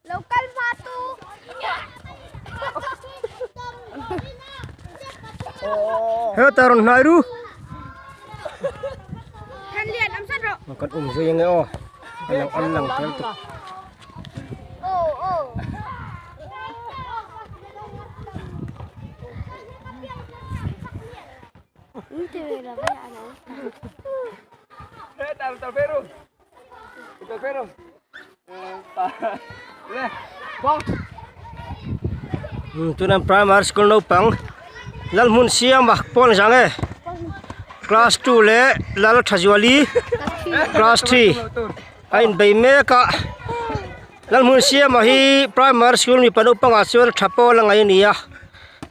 Lo kal hma tu. Heta rawn hnai ru. Than lian am sat rawh. Kan um zui ange aw. An lang an lang tel tuk. Aw aw. Tuna primary school naupang Lalhmun Siama pawn zang e class 2 leh Lalthazuali class 3 a inbei mek a Lalhmun Siama hi primary school mipa naupangah chuan tha pawl a ngaih a ni a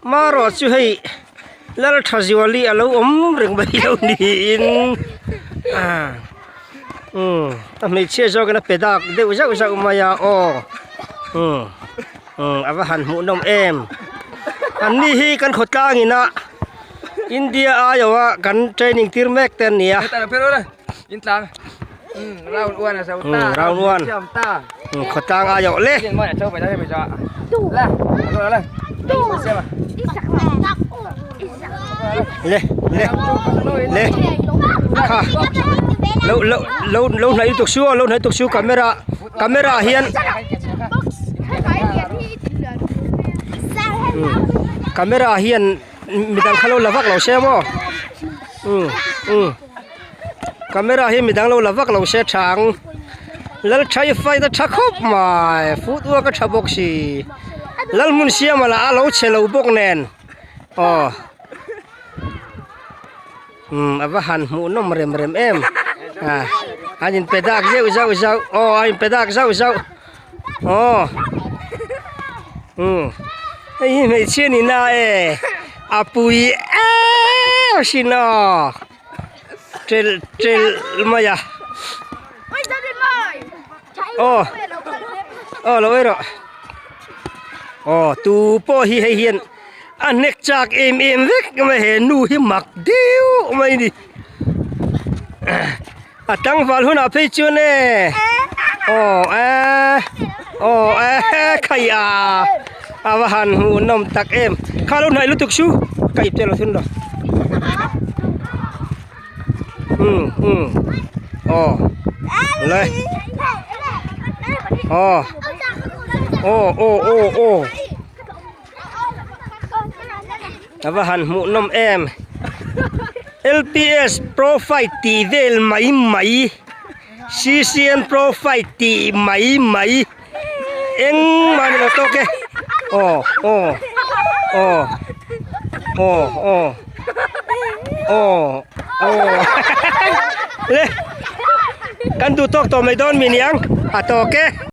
marawh chu hei Lalthazuali a lo awm reng mai lo niin umm a hmeichhia zawkin a pe dak deuh zauh zauh mai a aw umm umm a va han hmuh nawm em an ni hi kan khawtlang ina India aiawha kan training tir mek te an ni a. Umm round one umm khawtlang aiawh le. Le le le kha lo lo lo lo hnaih lutuk su aw lo hnaih lutuk su camera camera ah hian camera ah hian midang kha lo la vak lo se maw umm umm. Camera hi midang lo la vak lo se tha ang Lalthai fight a tha khawp mai footwork a tha bawk si Lalhmun siama lah a lo che lo bawk nen aw umm a va han hmuh nawm rem rem em ah an in pe dak zeuh zauh zauh aw a in pe dak zauh zauh aw umm hei hi hmeichhia ni na e a pui em asin aw. Ṭelh ṭelh mai a. Aw aw lo ei rawh. Aw tu pawh hi hei hian a hnek chak em em vek mai he nu hi mak deuh mai a ni. A tlangval hunah phei chuan e aw e aw e khai a a va han hmuh nawm tak em kha lo hnaih lutuk chu ka ip tel lo thun lo um um aw le aw aw aw aw aw A va han hmuh nawm em. LPS Pro Fight tih vel mai mai. CCM Pro Fight tih mai mai. Engmah ni lo tawk e. Aw aw aw aw aw aw aw le kan duh tawk tawh mai dawn mi niang a tawk e.